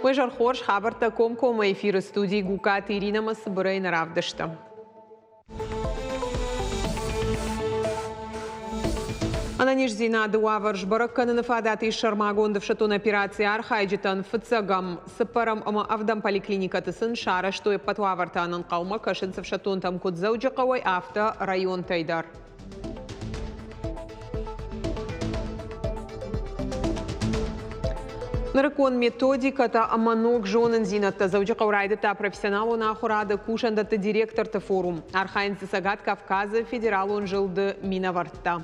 Уе зӕр хорз хабӕрттӕ комкоммӕ эфиры студийы Гукаты Иринӕмӕ цыбырӕй нӕ равдыста. Ӕнӕниздзинады уавӕр сбӕрӕг кӕныны фадат ис сӕрмагонд ӕфсӕддон операцийы архайджытӕн фыццӕгӕм, цыппӕрӕм ӕмӕ ӕвдӕм поликлиникӕты сын сарӕзтой ӕппӕт уавӕртӕ ӕнхъӕлмӕ кӕсынц ӕфсӕддонтӕм куыд Дзӕуджыхъӕуӕй, афтӕ районтӕй дӕр. Нырыккон методикӕтӕ ӕмӕ ног зонындзинӕдтӕ Дзӕуджыхъӕуы райдыдта профессионалон ахуырады кусӕндӕтты директорты форум. Архайынц дзы Цӕгат Кавказы федералон зылды минӕвӕрттӕ.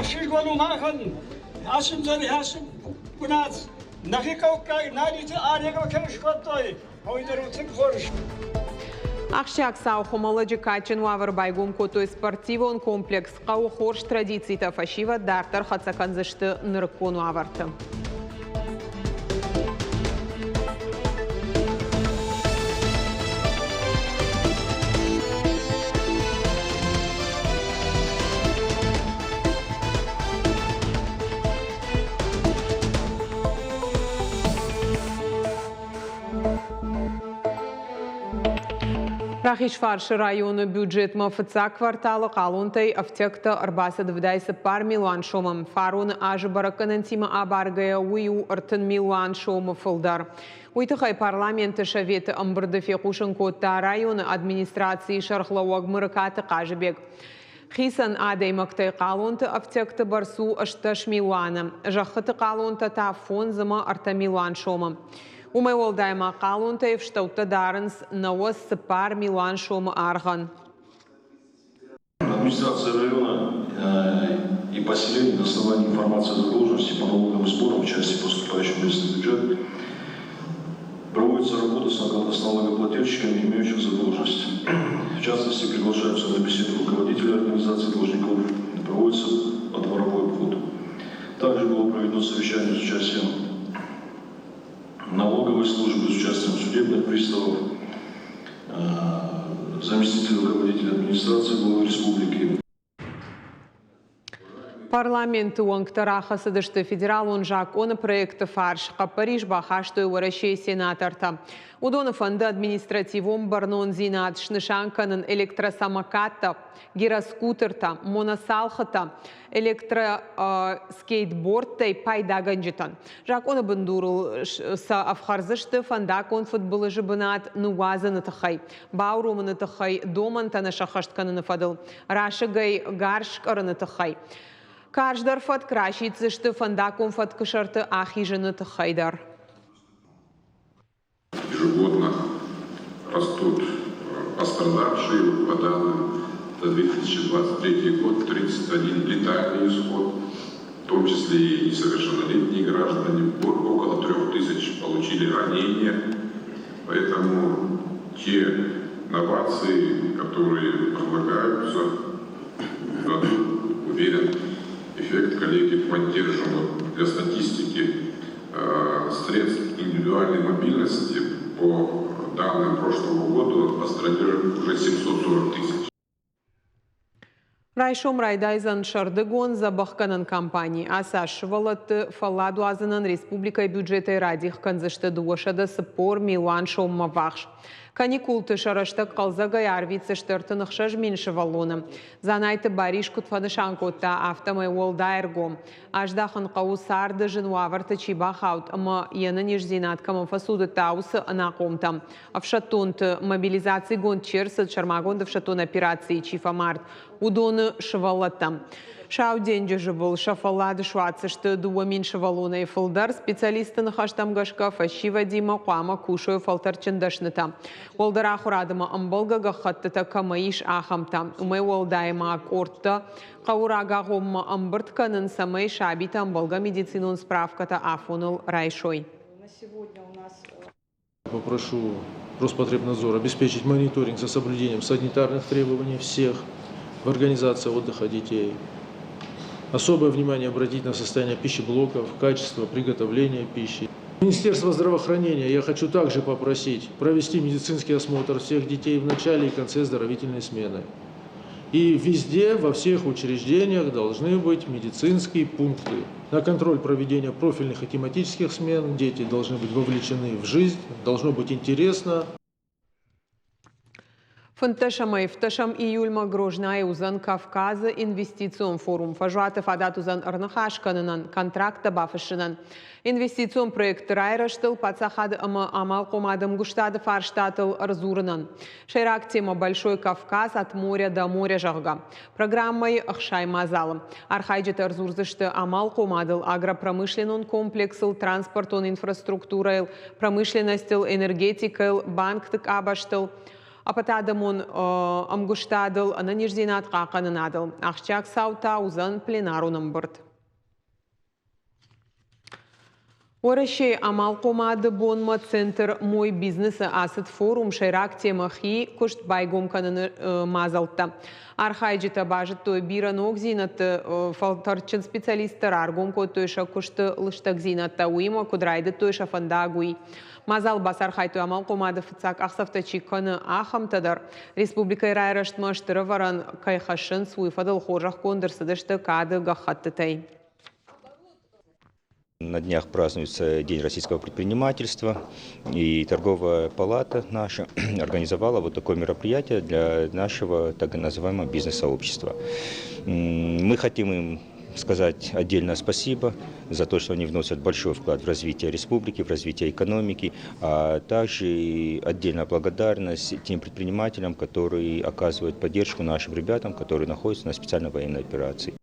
Ӕхсызгон у махӕн ацы ацы бынат нӕхи хъӕуккаг Наниты арӕгыл кӕй скодтой, Уый дӕр у тынг хорз. Ахсджиаг цау Хуымӕллӕджы кадджын уавӕры байгом кодтой спортивон комплекс. Хъӕуы хорз традицитӕ фӕсивӕд дарддӕр хӕццӕ кӕндзысты нырыккон уавӕрты. Рахизфарсы районы бюджетмӕ фыццаг кварталы хъалонтӕй ӕфтиӕгтӕ ӕрбацыд 74 милуан сомы. Фароны азы бӕрӕггӕнӕнтимӕ абаргӕйӕ уый у 30 милуан сомы фылдӕр. Уый тыххӕй парламенты советы ӕмбырды фехъусын кодта районы администрацийы сӕргълӕууӕг Мырыкаты Хъазыбег. Хицӕн адӕймӕгтӕй хъалонты ӕфтиӕгты бӕрц у 18 милуаны, зӕххыты хъалонтӕ та фондз ӕмӕ ӕртӕ милуан сомы. Уымӕй уӕлдай ма хъалонтӕй ӕфстӕуттӕ дарынц 94 милуан сомы аргъӕн. Администрация района и поселений на основании информации о задолженности по налогам и сборам в части поступающих в местный бюджет проводится работа с налогоплательщиками, имеющими задолженность. В частности, приглашаются на беседу руководители организации должников, проводится подворовой обход. Также было проведено совещание с участием налоговой службы, с участием судебных приставов, заместителя руководителя администрации главы республики. Парламенты уӕнгтӕ рахӕцыдысты федералон закъоны проекты фарс, хъӕппӕрис бахастой Уӕрӕсейы сенатортӕ. Уыдоны фӕнды административон бӕрнондзинад снысан кӕнын электросамокаттӕ, гироскутертӕ, моноцалхытӕ, электроскейтбордтӕй пайдагӕнджытӕн. Закъоны бындурыл сӕ ӕфхӕрдзысты фӕндаггон фыдбылызы бынат ныууадзыны тыххӕй, бауромыны тыххӕй домӕнтӕ нӕ сӕххӕст кӕныны фӕдыл, расыгӕй гӕрз скъӕрыны тыххӕй. Карздӕр фӕтк расиддзысты фӕндаггон фӕткы сӕрты ахизыны тыххӕй дӕр. Ежегодно растут пострадавшие. По данным за 2023 год 31 летальный исход, в том числе и несовершеннолетние граждане, около 3000 получили ранения. Поэтому те новации, которые предлагаются, дадут, уверен, эффект. Коллеги поддержим. Для статистики средств индивидуальной мобильности по данным прошлого года по стране уже 740 тысяч. Райсом райдайдзӕн сӕрдыгон дзӕбӕхгӕнӕн кампани. Ацы аз сывӕллӕтты фӕлладуадзынӕн республикӕйы бюджетӕй радих кӕндзысты 240 милуан соммӕ ввахс. Каникулты сӕ рӕстӕг хъӕлдзӕгӕй арвитдзысты 36 000 сывӕллоны. Дзанайты Барис куыд фӕнысан кодта, афтӕмӕй уӕлдай ӕргом аздахын хъӕуы царды зын уавӕрты чи бахауд ӕмӕ йе нӕниздзинад кӕмӕн фӕцудыдта, уыцы ӕнахъомтӕм. Ӕфсӕддонты мобилизацигонд чи ӕрцыд, сӕрмагонд ӕфсӕддон операцийы чи фӕмард, уыдоны сывӕллӕттӕм. Сау денджызы был сӕ фӕллад суадздзысты 2000 сывӕллонӕй фылдӕр. Специалистты ныхӕстӕм гӕсгӕ, фӕсивӕдимӕ хъуамӕ кусой фӕлтӕрдджын дӕснытӕ. Уӕлдӕр ахуырадмӕ ӕмбӕлгӕ гӕххӕттытӕ кӕмӕ ис, ахӕмтӕ. Уымӕй уӕлдай ма къордтӕ хъӕуы рагагъоммӕ ӕмбырд кӕнын, цӕмӕй сабитӕ ӕмбӕлгӕ медицинон справкӕтӕ афоныл райсой. Попрошу Роспотребнадзор обеспечить мониторинг за соблюдением санитарных требований всех в организации отдыха детей. Особое внимание обратить на состояние пищеблоков, качество приготовления пищи. Министерство здравоохранения я хочу также попросить провести медицинский осмотр всех детей в начале и конце оздоровительной смены. И везде, во всех учреждениях должны быть медицинские пункты. На контроль проведения профильных и тематических смен дети должны быть вовлечены в жизнь, должно быть интересно. Фынддӕсӕмӕй фдӕсӕм июльмӕ Грознайы уыдзӕн Кавказы инвестицион форум. Фӕзуаты фадат уыдзӕн ӕрныхас кӕнынӕн, контракттӕ бафыссынӕн. Инвестицион проектты райрӕзтыл, паддзахады ӕмӕ амалхъомады ӕмгуыстады фарстатыл ӕрдзурынӕн. Сӕйраг темӕ «Большой Кавказ от моря до моря», зӕгъгӕ. Программӕйы 60 мадзалы. Архайджытӕ ӕрдзурдзысты амалхъомадыл, агропромышленнон комплексыл, транспортон инфраструктурӕйыл, промышленностыл, энергетикӕйыл, банкты къабӕзтыл, ӕппӕтадӕмон ӕмгуыстадыл, ӕнӕниздзинад хъахъхъӕнынадыл. Ахсджиаг цау та уыдзӕн пленарон ӕмбырд. Уӕрӕсейы амалхъомады бонмӕ центр «Мой бизнес»-ы ацыд форум сӕйраг темӕ хи куыст байгом кӕныны мадзӕлттӕ. Архайджытӕ базыдтой бирӕ ногдзинӕдты, фӕлтӕрдджын специалисттӕ раргом кодтой сӕ куысты лыстӕгдзинӕдтӕ, уыимӕ куыд райдыдтой сӕ фӕндаг, уый. Мадзал бацархайдтой амалхъомады фыццаг къахдзӕфтӕ чи кӕны, ахӕмтӕ дӕр. Республикӕйы райрӕзтмӕ стыр ӕвӕрӕн кӕй хӕссынц, уый фӕдыл хорзӕхгонд ӕрцыдысты кады гӕххӕттытӕй. На днях празднуется День российского предпринимательства, и торговая палата наша организовала вот такое мероприятие для нашего так называемого бизнес-сообщества. Мы хотим им сказать отдельное спасибо за то, что они вносят большой вклад в развитие республики, в развитие экономики, а также и отдельная благодарность тем предпринимателям, которые оказывают поддержку нашим ребятам, которые находятся на специальной военной операции.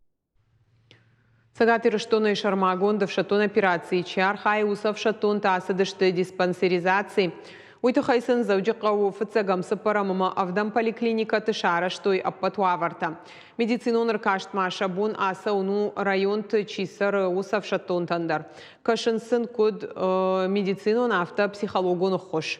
Цӕгат Ирыстоны сӕрмагонд ӕфсӕддон операцийы чи архайы, уыцы ӕфсӕддонтӕ ацыдысты диспансеризаци. Уый тыххӕй сын Дзӕуджыхъӕуы фыццӕгӕм, цыппӕрӕм ӕмӕ ӕвдӕм поликлиникӕты сарӕзтой ӕппӕт уавӕртӕ. Медицинон ӕркастмӕ сӕ бон ацӕуын у районты чи цӕры, уыцы ӕфсӕддонтӕн дӕр. Кӕсынц сын куыд медицинон, афтӕ психологон ӕххуыс.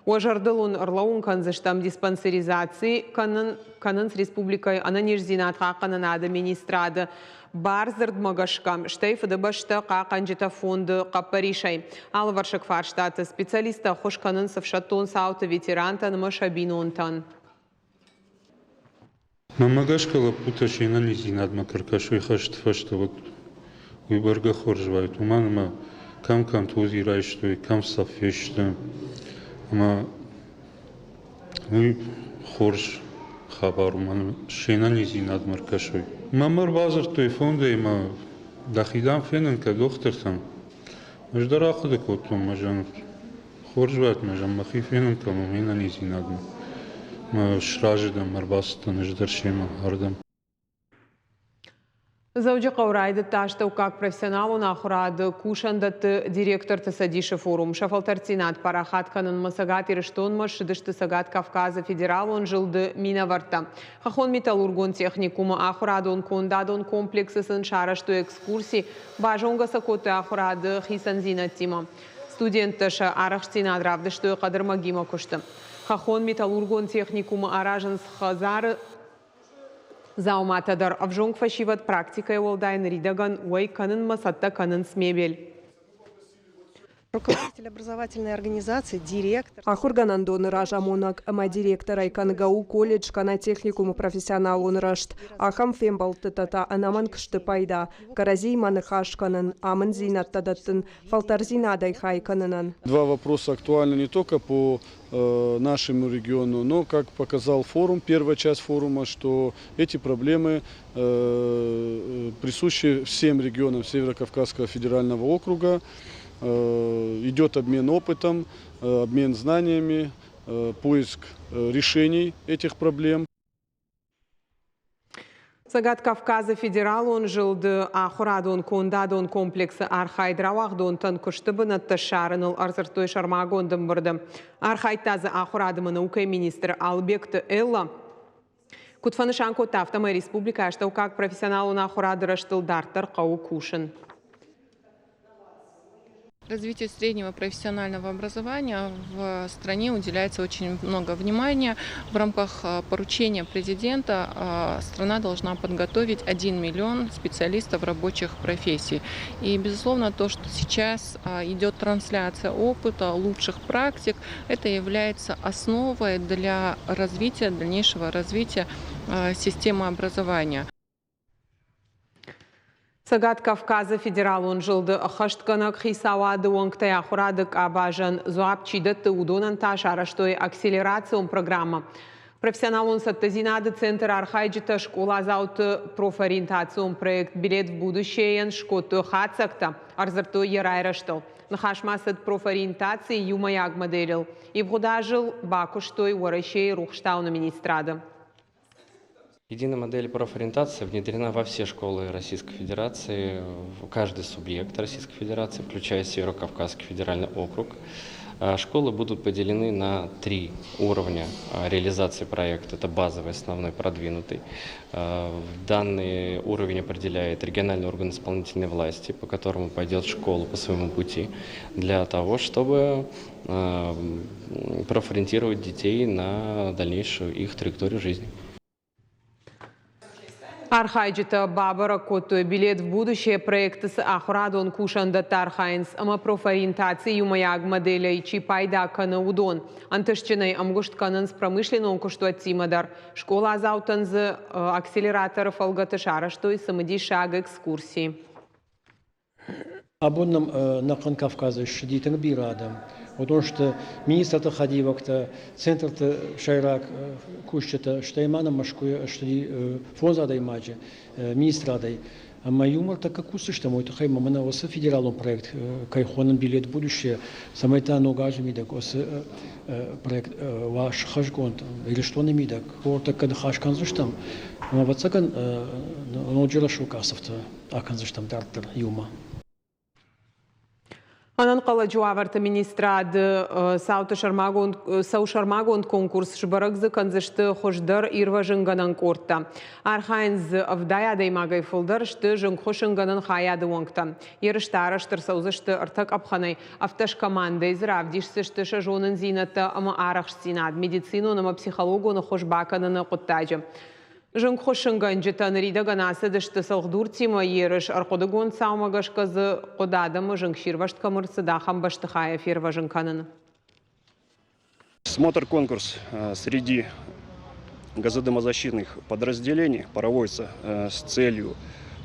Уӕ зӕрдыл уын ӕрлӕууын кӕндзыстӕм диспансеризаци кӕнын кӕнынц республикӕйы ӕнӕниздзинад хъахъхъӕнынады министрады бардзырдмӕ гӕсгӕ, стӕй Фыдыбӕстӕ хъахъхъӕнджытӕ фонды хъӕппӕрисӕй. Алывӕрсыг фарстаты специалисттӕ ӕххуыс кӕнынц ӕфсӕддон цауты ветерантӕн ӕмӕ сӕ бинонтӕн. Мӕнмӕ гӕсгӕ лӕппутӕ се нӕниздзинадмӕ куы ӕркӕсой хӕсты фӕстӕ, уӕд уый бӕргӕ хорз уаид, уымӕн ӕмӕ кӕм контузи райстой, кӕм цӕф фесты. Ӕмӕ уый хорз хабар у, мӕн се нӕниздзинадмӕ ӕркӕсой. Мӕнмӕ ӕрбадзырдтой фондӕй ӕмӕ дӕхи дам фенын кӕ дохтыртӕн. Ӕз дӕр ахъуыды кодтон, мӕ зӕгъын, хорз уӕд, мӕ зӕгъын, мӕхи фенын кӕнон ме нӕниздзинадмӕ. Мӕ сразы дӕн, ӕрбацыдтӕн ӕз дӕр семӕ ардӕм. Дзӕуджыхъӕуы райдыдта астӕуккаг профессионалон ахуырады кусӕндӕтты директорты цӕдисы форум. Сӕ фӕлтӕрддзинад парахат кӕнынмӕ Цӕгат Ирыстонмӕ ссыдысты Цӕгат Кавказы федералон зылды минӕвӕрттӕ. Хӕххон-металлургон техникумы ахуырадон-кондадон комплексы сын сарӕзтой экскурси, базонгӕ сӕ кодтой ахуырады хицӕндзинӕдтимӕ. Студенттӕ сӕ арӕхстдзинад равдыстой хъӕдырмӕгимӕ куысты. Хӕххон-металлургон техникумы аразынц хӕдзары дзауматӕ дӕр. Ӕвзонг фӕсивӕд практикӕйы уӕлдай ныридӕгӕн уӕй кӕнынмӕ цӕттӕ кӕнынц мебель. Руководитель образовательной организации, директор. Ахуыргӕнӕндоны разамонӕг ӕмӕ директорӕй кӕнгӕ у колледж кӕнӕ техникумы профессионалон рӕзт. Ахӕм фембӕлдтытӕ та ӕнӕмӕнг сты пайда. Кӕрӕдзиимӕ ныхас кӕнын, амынддзинӕдтӕ дӕттын, фӕлтӕрдзинадӕй хай кӕнынӕн. Два вопроса актуальны не только по нашему региону, но, как показал форум, первая часть форума, что эти проблемы присущи всем регионам Северо-Кавказского федерального округа. Идет обмен опытом, обмен знаниями, поиск решений этих проблем. Цӕгат Кавказы федералон зылды ахуырадон кондадон комплексы архайд рауагъдонтӕн куысты бынӕттӕ ссарыныл ӕрдзырдтой сӕрмагонд ӕмбырды. Архайдта дзы ахуырады ӕмӕ наукӕйы министр Албегты Элла. Куыд фӕнысан кодта, афтӕмӕй республикӕйы астӕуккаг профессионалон ахуырады рӕзтыл дарддӕр хъӕуы кусын. Развитию среднего профессионального образования в стране уделяется очень много внимания. В рамках поручения президента страна должна подготовить 1 миллион специалистов рабочих профессий. И, безусловно, то, что сейчас идет трансляция опыта, лучших практик, это является основой для развития, дальнейшего развития системы образования. Цӕгат Кавказы федералон зылды ӕххӕстгӕнӕг хицауады уӕнгтӕй ахуырады къабазӕн дзуапп чи дӕтты, уыдонӕн та сарӕзтой акселерацион программӕ. Профессионалон цӕттӕдзинады центры архайджытӕ скъоладзауты профориентацион проект «Билет в будущее»-йӕн скодтой хатдзӕгтӕ, ӕрдзырдтой йӕ райрӕзтыл. Ныхас ма цыд профориентацийы иумӕйаг моделыл. Ивгъуыд азыл бакуыстой Уӕрӕсейы рухстауыны министрады. Единая модель профориентации внедрена во все школы Российской Федерации, в каждый субъект Российской Федерации, включая Северо-Кавказский федеральный округ. Школы будут поделены на три уровня реализации проекта. Это базовый, основной, продвинутый. Данный уровень определяет региональный орган исполнительной власти, по которому пойдет школа по своему пути, для того, чтобы профориентировать детей на дальнейшую их траекторию жизни. Архайджытӕ бабӕрӕг кодтой «Билет в будущее» проекты цы ахуырадон кусӕндӕттӕ архайынц ӕмӕ профориентацийы иумӕйаг моделӕй чи пайда кӕны, уыдон. Ӕнтыстджынӕй ӕмгуыст кӕнынц промышленнон куыстуӕттимӕ дӕр. Скъоладзаутӕн дзы акселераторы фӕлгӕты сарӕзтой цымыдисаг экскурси. Абон нӕм ӕнӕхъӕн Кавказы ссыди тынг бирӕ адӕм. Уыдон сты министрты хӕдивӕгтӕ, центрты сӕйраг кусджытӕ, стӕй ма нӕм Мӕскуыйы ссыди фондз адӕймаджы министрадӕй. Ӕмӕ иумӕ тӕккӕ кусдзыстӕм, уый тыххӕй ма мӕнӕ уыцы федералон проект кӕй хонын «Билет в будущее», цӕмӕй та ног азы мидӕг уыцы проект уа схӕсгонд Ирыстоны мидӕг. Тӕккӕ ныхас кӕндзыстӕм, ӕмӕ ӕвӕццӕгӕн ноджы рӕсугъд къахдзӕфтӕ акӕндзыстӕм дарддӕр иумӕ. Ӕнӕнхъӕлӕджы уавӕрты министрады цауты сӕрмагонд цӕу сӕрмагонд конкурс сбӕрӕг дзы кӕндзысты хуыздӕр ирвӕзынгӕнӕн къордтӕ. Архайынц дзы 70 адӕймагӕй фылдӕр сты зынгхуыссынгӕнӕн хайады уӕнгтӕ. Ерыстӕ арӕзт ӕрцӕудзысты ӕртӕ къӕпхӕнӕй. Ӕвддӕс командӕйы дзы равдисдзысты сӕ зонындзинӕдтӕ ӕмӕ арӕхстдзинад медицинон ӕмӕ психологон ӕххуыс бакӕныны хъуыддаджы. Зынгхуыссынгӕнджытӕ ныридӕгӕн ацыдысты цӕлхдуртимӕ ерыс. Ӕрхъуыдыгонд цаумӕ гӕсгӕ дзы хъуыд адӕмы зынгсирвӕзт кӕм ӕрцыд, ахӕм бӕстыхайӕ фервӕзын кӕнын. Смотр-конкурс среди газодымозащитных подразделений проводится с целью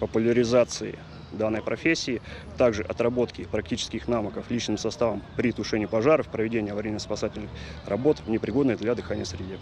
популяризации данной профессии, также отработки практических навыков личным составом при тушении пожаров, проведении аварийно-спасательных работ в непригодной для дыхания среде.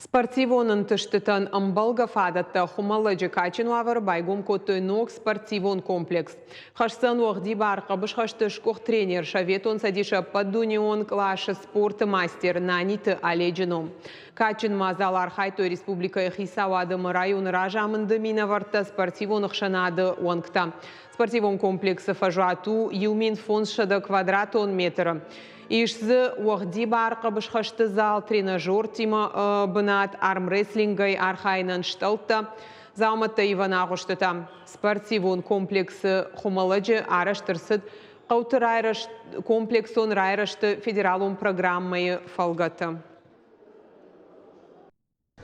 Спортивон ӕнтыстытӕн ӕмбӕлгӕ фадӕттӕ Хуымӕллӕджы кадджын уавӕры байгом кодтой ног спортивон комплекс. Хӕсдзӕн уӕгъдибар хъӕбысхӕсты сгуыхт тренер, Советон Цӕдисы ӕппӕтдунеон къласы спорты мастер Наниты Оледжы ном. Кадджын мадзалы архайдтой республикӕйы хицауады ӕмӕ районы разамынды минӕвӕрттӕ, спортивон ӕхсӕнады уӕнгтӕ. Спортивон комплексы фӕзуат у 1500 квадратон метры. Ис дзы уӕгъдибар хъӕбысхӕсты зал, тренажертимӕ бынат, армрестлингӕй архайынӕн стъӕлттӕ, дзаумӕттӕ ивӕн агъуыстытӕ. Спортивон комплексы Хуымӕллӕджы арӕзт ӕрцыд хъӕуты райрӕзт комплексон райрӕзты федералон программӕйы фӕлгӕты.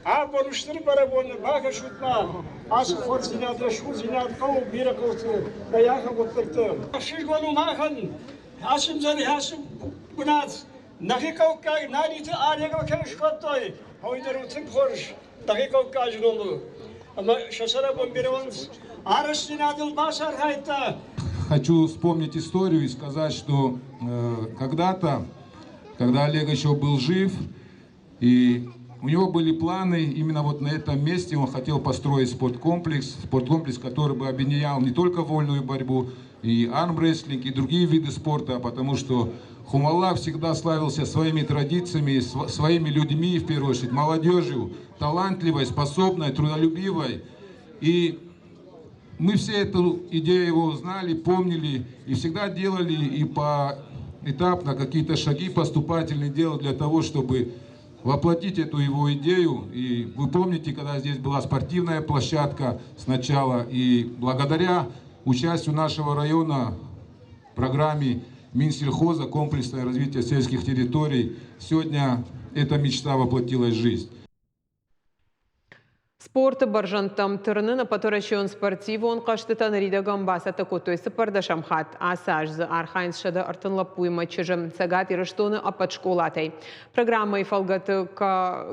Абон стыр бӕрӕгбоны бакӕсут-ма, ацы хорздзинад, рӕсугъддзинад хъӕуы бирӕ хъӕуты нӕй ахӕм хъуыддӕгты. Ӕхсызгон у махӕн ацы ацы бынат нӕхи хъӕуккаг Наниты Олегыл кӕй скодтой, уый дӕр у тынг хорз нӕхи хъӕуккаджы номыл. Ӕмӕ сӕ цӕрӕнбон бирӕ уӕнт. Арӕзтдзинадыл бацархайдта. Хочу вспомнить историю и сказать, что когда-то, когда Олег еще был жив, и у него были планы именно вот на этом месте, он хотел построить спорткомплекс, спорткомплекс, который бы объединял не только вольную борьбу, и армрестлинг, и другие виды спорта, потому что Хумаллаг всегда славился своими традициями, своими людьми, в первую очередь, молодежью, талантливой, способной, трудолюбивой. И мы все эту идею его знали, помнили и всегда делали и поэтапно какие-то шаги поступательные делали для того, чтобы воплотить эту его идею. И вы помните, когда здесь была спортивная площадка сначала, и благодаря участию нашего района программе Минсельхоза «Комплексное развитие сельских территорий» сегодня эта мечта воплотилась в жизнь. Спорты бӕрзӕндтӕм тырнын ӕппӕтуӕрӕсеон спортивон хъӕзтытӕ ныридӕгӕн бацӕттӕ кодтой цыппӕрдӕсӕм хатт. Ацы аз дзы архайынц 130 лӕппуимӕ чызджы Цӕгат Ирыстоны ӕппӕт скъолатӕй. Программӕйы фӕлгӕты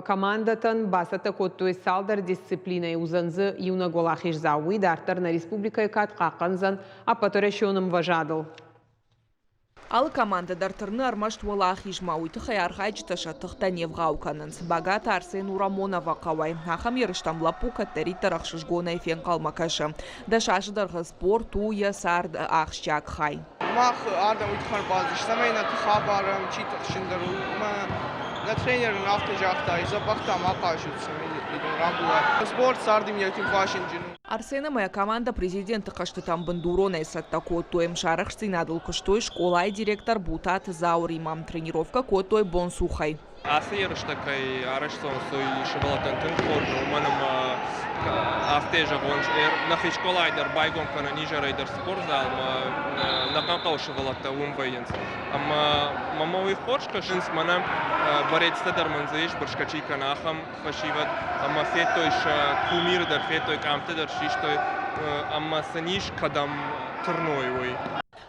командӕтӕн бацӕттӕ кодтой цалдӕр дисциплинӕйы, уыдзӕн дзы иунӕг уӕлахиздзау. Уый дарддӕр нӕ республикӕйы кад хъахъхъӕндзӕн ӕппӕтуӕрӕсеон ӕмвӕзадыл. Алы командӕ дӕр тырны ӕрмӕст уӕлахизмӕ, уый тыххӕй архайджытӕ сӕ тыхтӕ не вгъау кӕнынц. Багаты Арсен у Рамоновы хъӕуӕй. Ахӕм ерыстӕм лӕппу кӕддӕриддӕр ӕхсызгонӕй фенхъӕлмӕ кӕсы. 10 азы дӕргъы спорт у йӕ царды ахсджиаг хай. Мах ардӕм уый тыххӕй ӕрбацыдыстӕм, цӕмӕй нӕ тых абарӕм, чи тыхджындӕр у, уымӕ. Нӕ тренер нын афтӕ загъта, дзӕбӕхтӕ ма хъазут, цӕмӕй рамбулат. Спорт царды мидӕг тынг вазыгджын у. Арсен ӕмӕ йӕ командӕ президенты хъӕзтытӕм бындуронӕй цӕттӕ кодтой. Сӕ арӕхстдзинадыл куыстой скъолайы директор Бутаты Зауыримӕ. Тренировкӕ кодтой бонцухӕй. Ацы ерыстӕ кӕй арӕзт цӕуынц, уый сывӕллӕттӕн тынг хорз у, уымӕн ӕмӕ афтӕ зӕгъон, нӕхи скъолайы дӕр байгом кӕнӕн изӕрӕй дӕр спортзалмӕ ӕнӕхъӕн хъӕуы сывӕллӕттӕ уым вӕййынц. Ӕмӕ мӕм уый хорз кӕсынц, мӕнӕ борецтӕ дӕр мын дзы ис, бырсгӕ чи кӕны, ахӕм фӕсивӕд ӕмӕ федтой сӕ кумиры дӕр федтой, къамтӕ дӕр систой ӕмӕ сын ис кӕдӕм тырной, уый.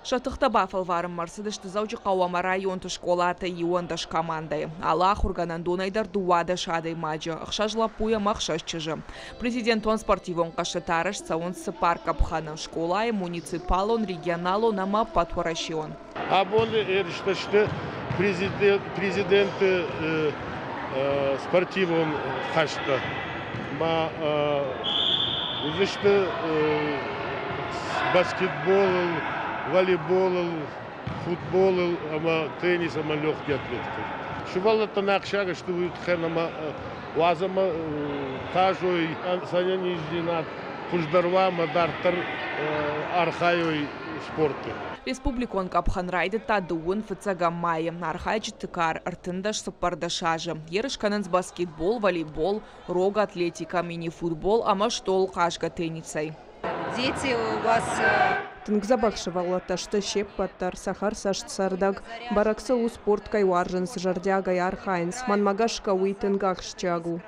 Сӕ тыхтӕ бафӕлварынмӕ ӕрцыдысты Дзӕуджыхъӕу ӕмӕ районты скъолатӕй 11 командӕйы. Алы ахуыргӕнӕндонӕй дӕр 12 адӕймаджы, ӕхсӕз лӕппуйы ӕмӕ ӕхсӕз чызджы. Президентон спортивон хъӕзтытӕ арӕзт цӕуынц цыппар къӕпхӕны – скъолайы, муниципалон, регионалон ӕмӕ ӕппӕтуӕрӕсеон. Абоны ерыстӕ сты президенты спортивон хӕстӕ. Ма уыдзысты баскетболыл, волейболыл, футболыл ӕмӕ теннис ӕмӕ легкий атлетикӕ. Сывӕллӕттӕн ахсджиаг сты уый тыххӕй ӕмӕ уадз ӕмӕ хъазой, сӕнӕниздзинад хуыздӕр уа ӕмӕ дарддӕр архайой спорты. Республикон къӕпхӕн райдыдта дыууын фыццӕгӕм майы. Архайджыты кар 13-14 азы. Ерыс кӕнынц баскетбол, волейбол, рог атлетикӕ, мини-футбол ӕмӕ стъол хъазгӕ теннисӕй. Дети у вас Тынг дзӕбӕх сывӕллӕттӕ сты се ппӕт дӕр, цӕхӕрцӕст, цӕрдӕг. Бӕрӕг сыл у спорт кӕй уарзынц, зӕрдиагӕй архайынц. Мӕнмӕ гӕсгӕ, уый тынг ахсджиаг у.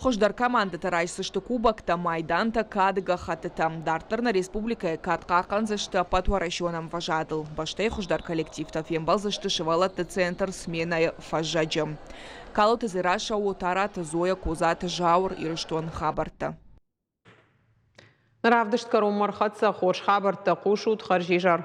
Хуыздӕр командӕтӕ райсдзысты кубоктӕ, майдантӕ, кады гӕххӕттытӕ. Дарддӕр нӕ республикӕйы кад хъахъхъӕндзысты ӕппӕтуӕрӕсеон ӕмвӕзадыл. Бӕстӕйы хуыздӕр коллективтӕ фембӕлдзысты сывӕллӕтты центр «Смена-йы» фӕззӕджы. Калоты Дзерассӕ, Отараты Зоя, Козаты Зауыр, Ирыстон хабӕрттӕ. Равдыст кӕронмӕ ӕрхӕццӕ. Хорз хабӕрттӕ хъусут. Хӕрзизӕр.